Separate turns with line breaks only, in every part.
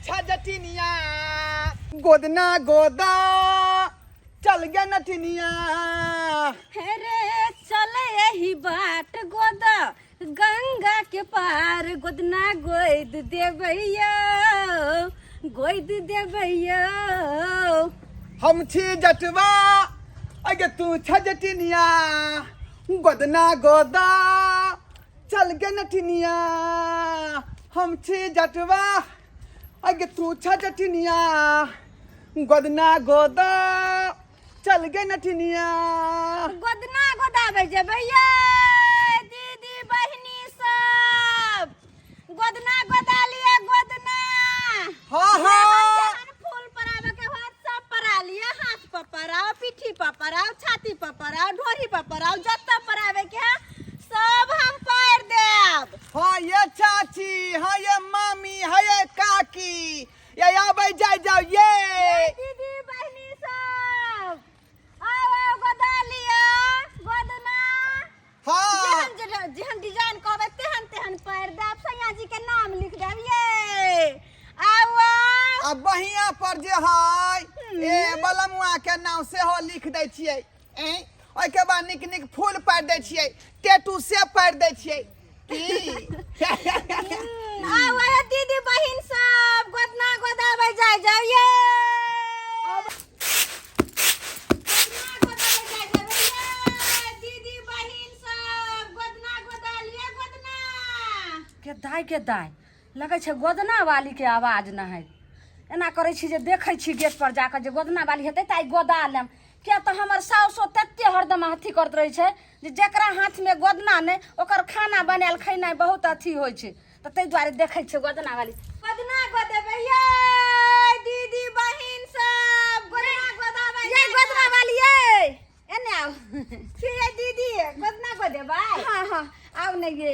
छ जटिनिया गोदना गोदा चल गे नटिनिया।
हे रे चल एही बाट गोदा गंगा के पार, गोदना गोद देबैया गोद देबैया।
हम छी जटवा अगे तू छ जटिनिया गोदना गोदा चल गे नटिनिया। हम छी जटवा अगे तू छ जटिनिया गोदना गोदा चल गे नटिनिया।
गोदना गोदाबै जेबै ये दीदी बहिनी सब, गोदना गोदा लिअ गोदना।
हाँ हाँ।
जेहन फूल परावे के होत सब परा लिअ, हाथ पर पराओ, पीठी पर पराओ, छाती पर पराओ, ढोरी पर पराओ, जतऽ परावे के है सब हम पारि देब।
हाँ ये चाची, हाँ ये मामी, हाँ ये काकी, ये आबै जाय जाओ ये
दीदी बहिनी सब आओ आओ गोदा लिअ गोदना।
हाँ।
जेहन जेहन डिजाइन कहबै तेहन तेहन पारि देब, सैया जी के नाम लिख देब ये आओ आओ।
आ बहिया पर जे है ए बलमुआ के नाम सेहो लिख दै छियै, ओहिके बाद नीक नीक फूल पारि दै छियै, टेटू से पारि दै छियै की।
आओ आओ दीदी बहिन सब गोदना गोदाबै जाय जाओ ये। गोदना गोदाबै जाय जेबै ये दीदी बहिन सब, गोदना गोदा लिअ गोदना।
के दाय के दाय लगै छै गोदना वाली के आवाज न है। एना करै छी जे देखै छी गेट पर जाकऽ जे गोदना वाली हेतै तऽ आइ गोदा लेम, किया तऽ हमर साउसो तते हरदम अथी करैत रहै छै जे जकरा हाथमे गोदना नहि ओकर खाना बनायल खेनाइ बहुत अथी होइ छै, तऽ ताहि दुआरे देखै छियै गोदना वाली।
गोदना गोदेबै ये दीदी बहिन सब, गोदना गोदाबै
ये गोदना वाली ये एने आउ।
छी ये दीदी गोदना गोदेबै।
हाँ हाँ आउ ने ये,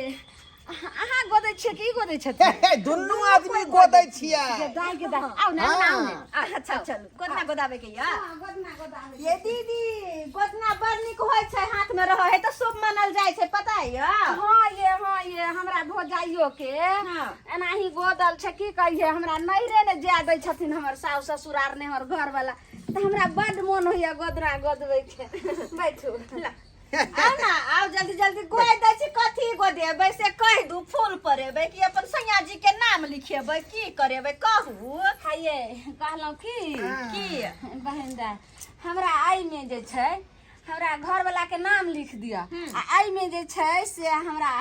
अहाँ गोदै छियै कि ई गोदै छथिन?
हे, दुनू आदमी गोदै छियै।
गे दाइ गे दाइ आउ ने आउ ने।
अच्छा चलू गोदना गोदाबै के या।
हाँ, गोदना गोदाबै।
ये दीदी गोदना बड़ नीक होइ छै, हाथ में रहै है तऽ शुभ मानल जाइ छै, पता य?
हाँ ये, हाँ ये हमरा भौजाइयो के
हाँ।
एनाही गोदल छै, की कहिए हमरा नैहरे ने जाय दै छथिन हमर सासु ससुर आर ने हमर घर वाला, तऽ हमरा बड मोन होइया गोदना गोदबै के। बैठू
ला। आउ ना आउ जल्दी जल्दी गोइ दै छी, कथी गोदेबै से कहि दू, फूल परेबै कि अपन सैया जी के नाम लिखेबै, की करेबै कहू।
हाँ ये कहलहुँ की
की
बहिन दाय हमरा एहिमे जे छै हमरा घरवाला के नाम लिख दिअ, आ एहिमे जे छै से हमरा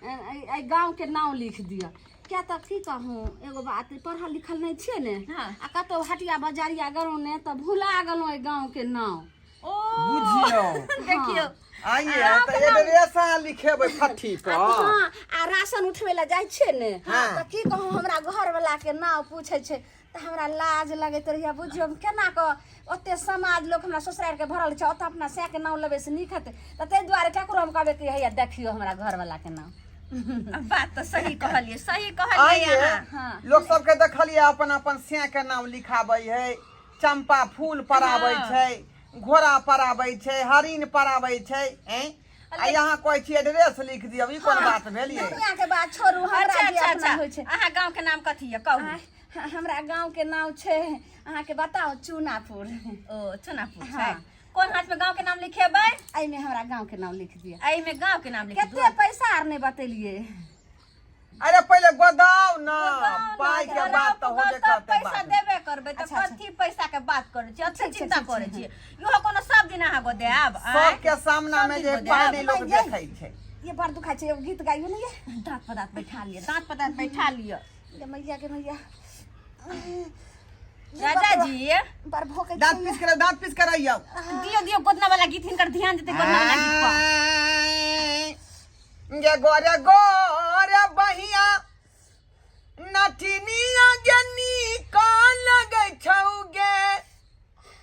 एहि गाँव के नाम लिख दिअ। किया तऽ की कहूँ एगो बात, पढ़ल लिखल नहि छियै ने,
हाँ।
आ कतहु हटिया बजारिया गेलहुँ ने तऽ भुला गेलहुँ एहि गाँव के नाम।
ओ
बुझियौ
देखियौ
आइए तऽ एड्रेस अहाँ लिखेबै फट्ठी पर।
हाँ आ राशन उठबै लए जाइ छियै ने
हाँ।
तऽ की कहूँ हमरा घरवला के नाम पूछै छै तऽ हमरा लाज लगैत रहैया, बुझियौ हम केना कऽ ओते समाज लोक हमरा ससुरारि के भरल छै, ओतऽ अपना सएह के नाम लेबै से नीक हेतै, तऽ ताहि दुआरे ककरो हम कहबै कि हैया देखियौ हमरा घरवला के नाम।
बात तऽ सही कहलियै, सही कहलियै
आइए
अहाँ।
हाँ।
लोक सबके देखलियै अपन अपन सएह के नाम लिखाबै है, चंपा फूल पराबै
हाँ।
छै, घोड़ा पराबै छै, हरिण पराबै छै, हैं? आ यहाँ कहै छियै एड्रेस लिख दियौ, ई कोन बात भेलियै?
दुनिया के बात छोड़ू, हमरा
अच्छा
जे
अच्छा
अपना
अच्छा
होइ छै।
अहाँ गाँव के नाम कथी यऽ कहू।
हमरा गाँव के नाम छै अहाँके बताउ चूनापुर।
ओ चूनापुर छै।
हाँ।
कोन हाथ में गाँव के नाम लिखेबै?
एहिमे हमरा गाँव के नाम लिख दिअ।
एहिमे गाँव के नाम लिख
कते पैसा आर नहि बतेलियै।
अरे पहिले गोदाउ ना,
गोदाउ ना,
पाई के
गोदाउ,
बात तऽ होबे
गोदाउ, तब
करतै
पैसा
बाद में।
देबे करबै तऽ
अच्छा, अच्छा।
कथी पैसा के बात करै छियै,
ठीक
अच्छे
छै,
चिंता
ठीक छै,
करै छियै। इहो कोनो सब दिन अहाँ गोदायब, आँय?
सबके सामना में
सब
जे
दिन
पाई
गोदायब।
नहि लोक
ये।
देखै छै।
ये बड़ दुखाइ छै, एगो गीत गाइयो ने ये।
दाँत पर दाँत बैठा लिअ, दाँत पर दाँत बैठा लिअ।
गे मैया गे मैया।
राजा जी
बड़ भोकै
दाँत पीस कर, दाँत पीस कर आइयौ।
दियौ दियौ गोदना वाला गीत, हिनकर ध्यान जेतै गोदना वाला गीत पर।
गे गोरे गोरे बहिया नथिनिया गे नीक लगै छौ गे,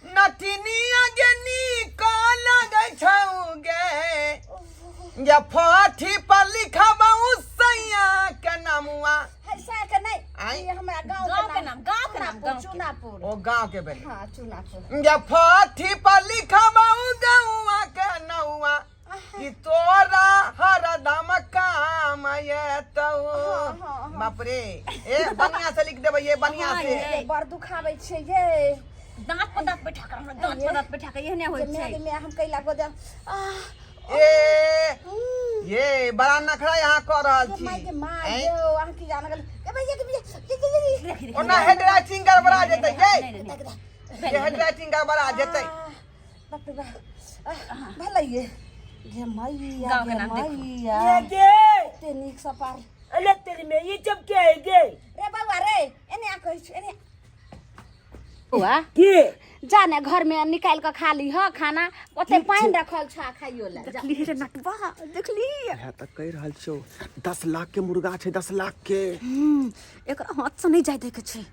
नथिनिया गे नीक लगै छौ गे, गे फाठी पर लिखबौ सैया के नमुआ।
ऐसा के नहीं,
आँय?
ये हमरा गांव
गांव के नाम, गांव के नाम, गांव के नाम।
चुनापुर।
ओ गांव के भेलै।
हाँ चुनापुर।
गे फाठी पर लिखबौ गौआ के नौआ कि तोरा हरदम काम एतौ।
हाँ, हाँ।
बाप रे ए बढ़िया से लिख देबै ये बढ़िया
हाँ,
से
ये।
बड़ दुखाबै छै ये
दांत पर दांत बैठा कर हमरा दांत पर दांत बैठा के एहने होइ
जे
छै
my my हम कैला गोदे आह
ए ये बड़ा नखरा यहाँ कऽ रहल
के
छी
माय के माय
ऐं?
यो अहाँ की जान गेल ए भैया के भैया ये ये ये
देखी देखी
ओना हेड राइटिंग गड़बड़ा जेतै ये
नहीं, नहीं,
देख
ये हेड राइटिंग गड़बड़ा जेतै
बाप रे बाप आह, भलै ये गे मैया
गाँव के
गे
नाम देखो।
मैया
ये गे
एते नीक सँ पार
अरे तेरी में ये जब क्या है गे
रे बौआ रे एने आ कहै छी एने
बौआ
के
जा ने घर में निकाल के खा ली ह खाना ओते पानि रखल छ खाइयो ले जा
देखली रे नटवा देखली
इएह तऽ कहि रहल छियौ 10 लाख के मुर्गा छै 10 लाख के।
एकरा हाथ से नहीं जाय दै के छै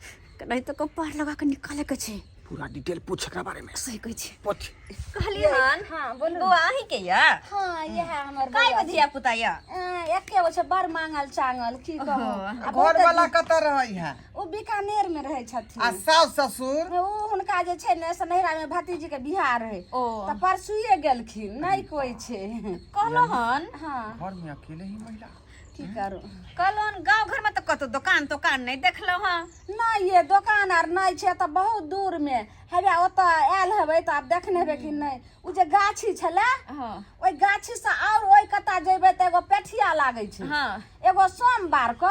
नहीं तो कपार लगा के निकाले के छै।
पूरा डिटेल पूछ एकरा बारे में।
सही कहै छी।
पूछ।
कहली हन।
हाँ, बोलू।
बौआ अहीं के या?
हाँ, यह हमर
काय
बौआ
गो धिया पुता या?
एके गो छै, बड़ मांगल चांगल की कहू आ
घर
बहुत
वाला कतऽ रहै है?
ओ बीकानेर में रहै छथिन।
आ सास ससुर?
ओ हुनका जे छै ने से नैहरा में भतीजी के बियाह रहै।
ओ।
तऽ परसुए गेलखिन, नहि कोइ छै।
कहलो हन।
हाँ।
घर में अकेले ही महिला।
की करू?
कहलो हन गाँव घर में तऽ कतौ दोकान तोकान नहीं देखलो हँ।
नहि ये, दोकान आर नहि छै तऽ बहुत दूर मे हेबे। ओतऽ आयल हेबै तऽ आब देखने हेबै कि नहि, ओ जे गाछी छलै, ओहि गाछी से और ओहि कता जेबै तऽ एगो पेठिया लागै छै। एगो सोमवार क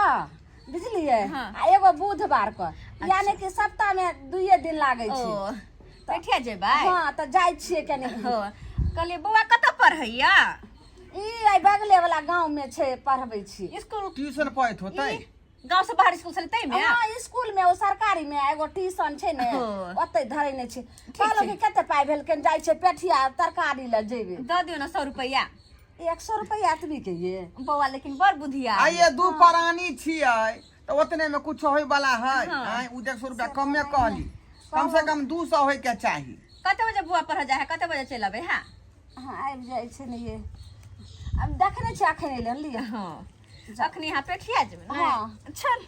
बुझलियै, आ एगो बुधवार क, यानी कि सप्ताह में दुइये दिन लागै
ओ
छै।
पेठिया जेबै?
हँ, तऽ जाइ छियै कनि।
हो, कहलियै बौआ कतऽ पढ़ैया?
ई एहि बगले वाला गाँव में छै, पढ़बै छी।
स्कूल?
ट्यूशन पढ़ैत होतै।
गाँव से बाहर स्कूल छलै तै में?
हँ, स्कूल में, ओ सरकारी में एगो ट्यूशन छै ने, ओतै धरेने छै। कहलहुँ कि कते पाइ भेलखिन, जाइ छै पेठिया तरकारी लए जेबै।
दऽ दियौ ने 100 रुपैआ।
100 रुपैआ एतबी के ये?
बौआ लेकिन बड़ बुधिया।
आइए दू प्राणी छियै तऽ ओतने में कुछ होय वाला है? आँय, उ 150 रुपया कमे कहली, कम से कम 200 होय के चाही।
कते बजे बौआ पढ़ जाइ है, कते बजे चलि अबै है?
हँ, आबि जाइ छै ने ये, आब देखने छियै, अखन एलै हन लिअ।
हँ, अखनी यहाँ पेठिया जेबै ने?
हँ।
चल।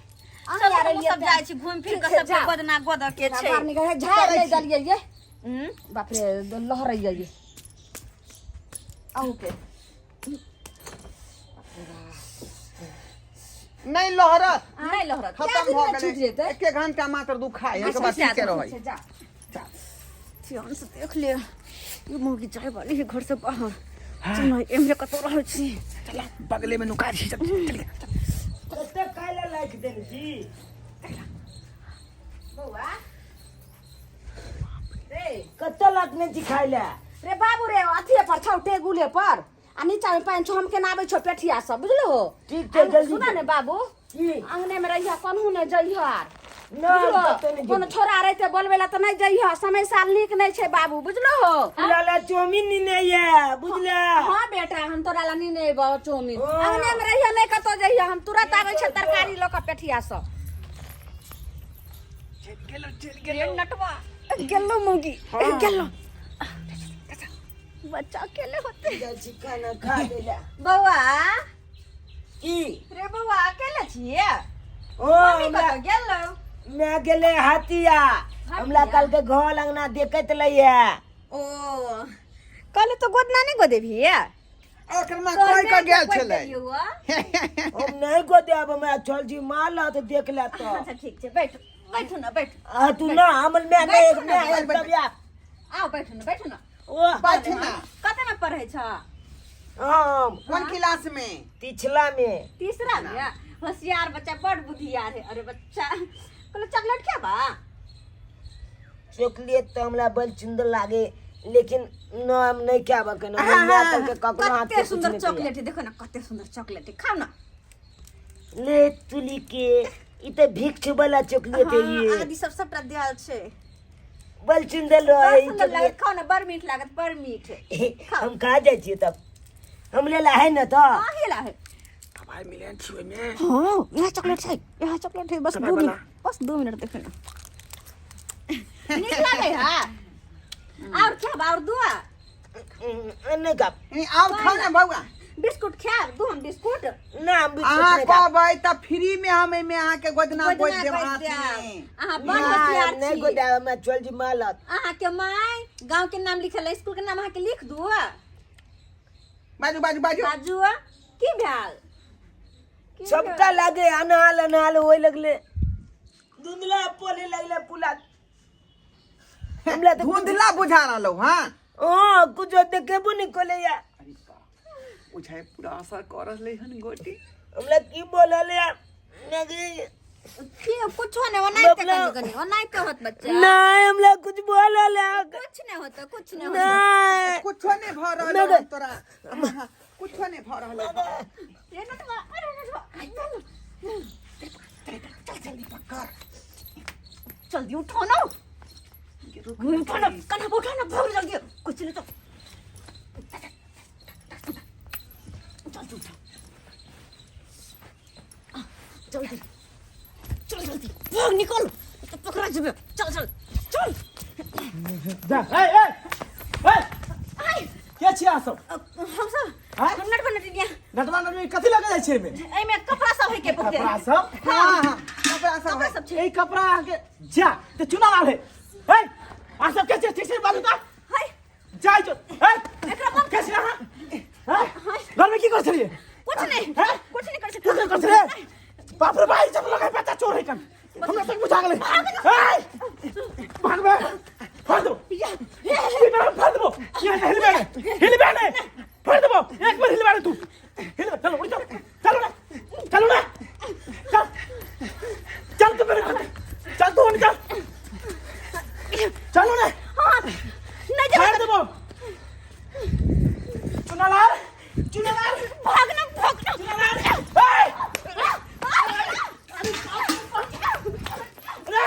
अहाँ
चल,
यार
हमहूँ
एलियै
सब
तऽ-
जाइ छी घुमि फिर
ठीक
के
छै,
सबके
जाउ।
गोदना गोदऽ के छै।
बाहर निकल झाड़ नहि देलियै ये। बाप रे, लहरैया ये अहूँके।
नहि लहरत।
नहि लहरत।
खत्म
दिन
भऽ
मे छूटि
गेलै।
जेतै?
एके घंटा मात्र दुखाय, एहिके बाद
अच्छा,
ठीके रहै।
छै, जा।
ध्यान से देख ले, ई मौगी जाय वाली है घर से बाहर। चल, एम्हरे कतौ रहै छी।
चल, बगले में नुका छी, चल चल।
कते खाय ला लाइक देने छी?
बौआ रे।
कते लाखने छी खाय ला?
रे बाबू रे, अथिए पर छौ, टेबुले पर, आ नीचा में पानि छौ। हम केना आबै छौ पेठिया सब, बुझलो हो?
ठीक छै, जल्दी
सुना ने बाबू।
की?
अंगने में रहिया, कन्हू ने जइह आर।
ना।
बुझलो?
कतौ नहि।
कोनो छोरा रहते बोलबै ला तऽ नहि जइह, समय साल नीक नहि छै बाबू, बुझलो हो?
हमरा ला चाउमीन नीने ये, बुझला?
हाँ बेटा, हम तोरा ला नीने अयबौ चाउमीन।
ओ।
अंगने में रहिया, नहि कतौ जइह, हम तुरंत आबै छै तरकारी लऽ कऽ पेठिया सब।
रे नटवा गेलो, मौगी गेलो, बच्चा अकेले होते।
जाइ छी खाना खा ले।
बौआ।
की?
रे बौआ, अकेले छियै?
ओ
मम्मी
हमरा
कतऽ गेलो?
मैं गेले हाथिया, हमरा कल के घर अंगना देखैत लैया।
ओ कहले तो गोदना नहीं गोदेबही?
ओकरा कोइ के गेल छलै।
हम नहीं गोदेब, हमरा चल जी मार ला तो देख ले तो।
अच्छा, ठीक छै, बैठू बैठू ना, बैठू।
आ तू ना हमर मैं नहीं
बैठू ना,
मैं
बैठ,
तब या।
आओ, बैठू ना, बैठू ना।
ओ।
बैठ ना।
कते में पढ़ै छ?
हम
कोन क्लास में?
पिछला में।
तीसरा में। होशियार बच्चा, बड़ बुद्धियार है। अरे बच्चा, कहलो चॉकलेट खेबा?
चॉकलेट तो हमरा बड़ सुंदर लागे, लेकिन न, हम नहीं खाबा के ना हमरा के ककरो हाथ
कते
के कुछ
सुंदर
नहीं कहिया।
चॉकलेट है, देखो ना, कते सुंदर चॉकलेट है, खाओ ना।
ले तुली के, ई त भिक्ष वाला चॉकलेट है।
हाँ,
ये
आदि सब सबटा दियाल छै।
बड़ सुंदर
बड़
रहे ई
सुंदर लागत,
चॉकलेट।
खाओ ना, बड़ मीठ लागत, बड़ मीठ।
हम कहाँ जाइ छियै तब? हम ले ला है न तो।
हाँ, हेला है।
दवाई मिले छी ओहिमे?
हाँ, यहाँ चॉकलेट छै, यहाँ चॉकलेट है, बस
दवाई
2
वाला।
मिनट, बस 2 मिनट। देखो ना, नीक लागे है? और खाब और दुआ?
नहीं खाब।
ई आउ, खा ना बौआ।
बिस्कुट खाब? दू हम बिस्कुट।
ना, हम बिस्कुट
अहाँ
नहीं खाब।
कहबै तऽ फ्री में हम एहिमे अहाँके गोदना गोदि
गोदना
देब
गोदि
हाथ
देब।
में।
अहाँ बड़
ना,
होशियार
नहीं
छी।
गोदाब, हमरा चल जी मालत।
अहाँ के my गांव के नाम लिखल है, स्कूल के नाम अहाँ के लिख दू?
बाजू बाजू बाजू।
बाजू, की भेल?
सबटा लागे अनहाल अनहाल होए लगले धुंधला बोले लगले पुला हमरा तो
धुंधला बुझा रहलो हाँ
हाँ कुछ देखेबो नहीं कोले या
अरे बा बुझाए पूरा असर कर रहले हन गोटी
हमरा की बोलल या नहीं
की कुछो नहीं ओनाइते कनी कनी ओनाइते होत बच्चा
नहीं हमरा कुछ बोलल या
कुछ नहीं होता कुछ नहीं होता
नहीं
कुछो नहीं भ रहलो हन तोरा हाँ, कुछो नहीं भ रहलो हन।
ए नटवा अरे नटवा आई चल
चल जल्दी पकड़
जल्दी उठो ना उठो ना कन्हा पर उठो ना भाग जल्दी कुछ नहीं तो जल्दी उठो जल्दी चल जल्दी भाग निकल तो पकड़ा जेबे चल चल चल
जा ए ए ए
आई
के छियै अहाँ सब
हम सब
आँय?
हम नटवा नटिनिया
नटवा नटवी कथी लगे जाइ छै एहिमे
एहिमे कपड़ा सब है के बहुते
कपड़ा सब
हाँ हाँ कपड़ा सब
कपड़ा
है।
सब छै
ई कपड़ा अहाँके जा तऽ चुना लाल है ए अहाँ सब के छियै ठीक से बाजू तऽ
हाय
जाइ जो ए
एकरा बंद
के छियै अहाँ हैं? घरमे की करै छलियै
कुछ नहीं
हैं?
कुछ नहीं कर
कुछ नहीं करै छलियै बाप रे भाई सब लगे बच्चा चोर है कन हमरा तक बुझा गेलै ए भागबे फाड़ दो फाड़ दो यहाँ से हिलबे नहीं हिलबे नहीं फाड़ दो एक बार हिलबे नहीं तू हिलबे चलो उठ जाओ चलो ना चलो ना चल चल तू मेरे घर चल तू चल चलो ना
हाँ नहीं
फाड़ दो चुनालाल चुनालाल
भागना भागना
चुनालाल ए अरे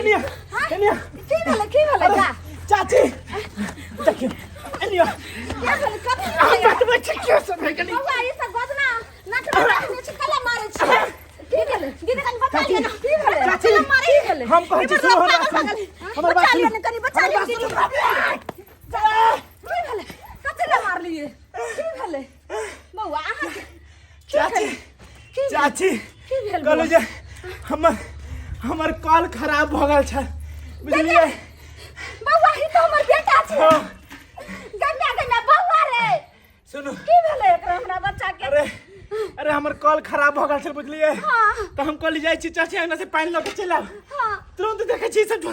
एनिया
की भेलै की भेलै जा
चाची देखियौ एनिया
की भेलै कथी
हम
भेलै
बतबै छी के सब है कनी
बौआ ई सब गोदना नटवा रखने छी कला मारै छी की भेलै
दीदी कनी बचा लिअ ना
की भेलै
चाची
कला मारै
की भेलै
हम कहै छी सुनो हमरा
पागल पागल
हमर बात
बचा लिअ
सुनू
ने कनी बचा
हमर
लिअ
बात
दीदी
सुनू
की भेलै कथी लए मारलियै की भेलै बौआ अहाँ
चाची चाची
की भेल
कहलहुँ जे हमर हमर कॉल खराब भऽ गेल छल बुझलियै
बौआ ई तऽ हमर बेटा छै
हाँ
गन्दा गन्दा बौआ रे
सुनू
की भेलै एकरा हमरा बच्चा के
अरे अरे हमर कॉल खराब भऽ गेल छल बुझलियै
हाँ।
तऽ हम कहली जाइ छी चाची अंगना से पानि लऽ के चलि आब
हाँ
तुरंत देखै छी सब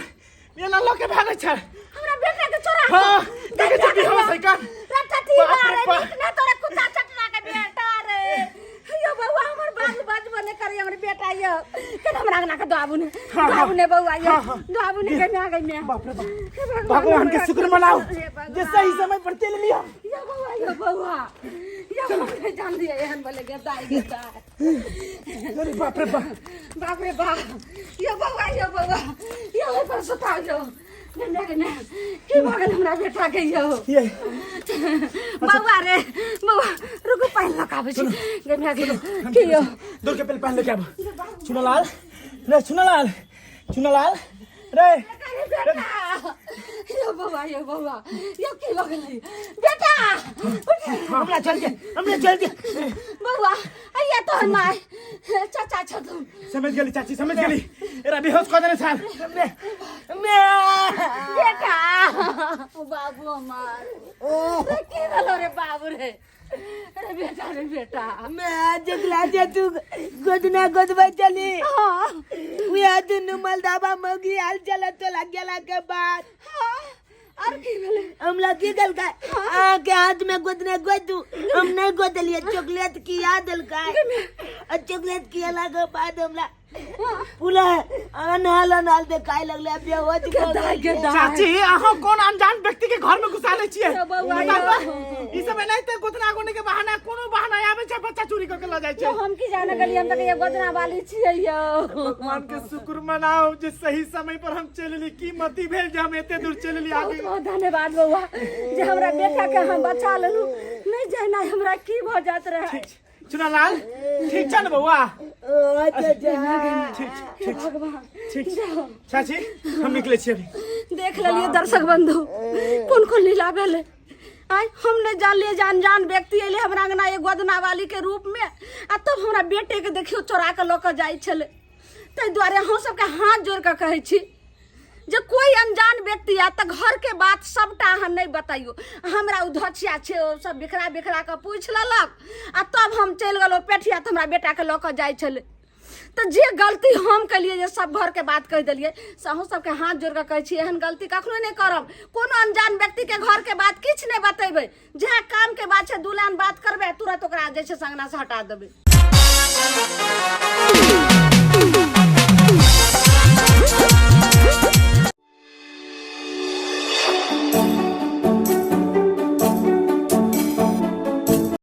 एना लऽ के भागै छल
हमरा बेटा के चोरा
हाँ देखै छी बेहोश है कन
रटती
बाप रे
मारे
बाप।
नीक ना तोरा कुत्ता चटना के बेटा रे यो बौआ हमर बाल बच बने करे हमर बेटा यो केना हमरा अंगना के दाबू ने
हाँ,
दाबू ने बौआ यो
हाँ, हाँ।
दाबू ने के ना गई में
बाप रे बाप
हे
भगवान के शुक्र मनाओ
हे भगवान।
जे सही समय पर चलि लिया
यो बौआ यो बौआ यो हमरे जान दिया एहन बोले गे दाई गे दाई
अरे बाप रे बाप
बाप रे बाप यो बौआ यो बौआ यो ओहि पर सुता यो ने ने की भऽ गेल हमरा बेटा के यो
ये
बौआ रे बौआ रुकू पानि लऽ कऽ आबै छी गे माय गे की यो
दौड़ के पहले पानि लेके आबो चुनालाल रे चुनालाल चुनालाल रे
अरे बेटा यो बौआ यो बौआ यो की भऽ गेलै बेटा उठ
हमरा चल के हमरा चल के
बौआ अइया तोहर माय चाचा छथुन
समझ गेली चाची समझ गेली एरा बेहोश कऽ देने छल
बेटा बाबू हमार रे की भेलो रे बाबू रे रे बेटा रे बेटा
मैं जगला जे तू गोदना गोदबै चली
हाँ
उहे दुनू मलदाबा मौगी आल चला चला गेला के बाद
हाँ और की भेलै
हमरा की देलकै अहाँके हाथ में गोदने गोदू हम नहीं गोदलिए चॉकलेट किया देलकै आ चॉकलेट कियाला के बाद हमरा पूरा अनहाल अनहाल देखाय लगलै बेहोश भऽ
दाइ
गेलियै।
गे दाइ
चाची अहाँ कोन अनजान व्यक्ति के घर में घुसा लै छियै
यो बौआ,
बताउ
यो।
तऽ, ई सब एनाहिते गोतना गोनी के बहाना कोनो बहाना आबै छै बच्चा चोरी कऽ के लऽ जाइ छै
यो हम की जाने गेलियै हम तऽ कहियो गोदना वाली छियै यो
भगवान के शुक्र मनाओ जे सही समय पर हम चलि एली की मति भेल जे हम एते दूर चलि एली
बहुत
आगे
बहुत धन्यवाद बौआ जे हमरा बेटा के हम बचा लेलहुँ नहीं जाना हमरा की भऽ जात रहे
ठीक छै चुनालाल ठीक छै ने बौआ
ओ चाचा
ठीक छै
हे भगवान
ठीक छै
जाओ
चाची हम निकलै छी अभी
देख लेलिए दर्शक बंधु कोन कोन लीला भेलै आय हम नहि जानलिए जे अनजान व्यक्ति अयलै हमरा अंगना एगो गोदना वाली के रूप में आ तब हमरा बेटे के देखियो चोरा के लऽ के जाइ छलै ताहि दुआरे हम सबके हाथ जोड़ कऽ कहै छी जे कोई अनजान व्यक्ति आयत तऽ घरके बात सबटा अहाँ नहि बतैयौ। हमरा ओ धछिया छै, ओ सब बिखरा बिखरा कऽ पूछि लेलक आ तब हम चलि गेलहुँ पेठिया, तऽ हमरा बेटाके लऽ कऽ जाइ छलै। तऽ जे गलती हम केलियै जे सब घरके बात कहि देलियै, से अहूँ सबके हाथ जोड़ि कऽ कहै छी, एहन गलती कखनो नहि करब। कोनो अनजान व्यक्तिके घरके बात किछु नहि बतेबै। जहाँ कामके बात छै, दू लाइन बात करबै आ तुरंत ओकरा जे छै से अङ्गनासँ हटा देबै।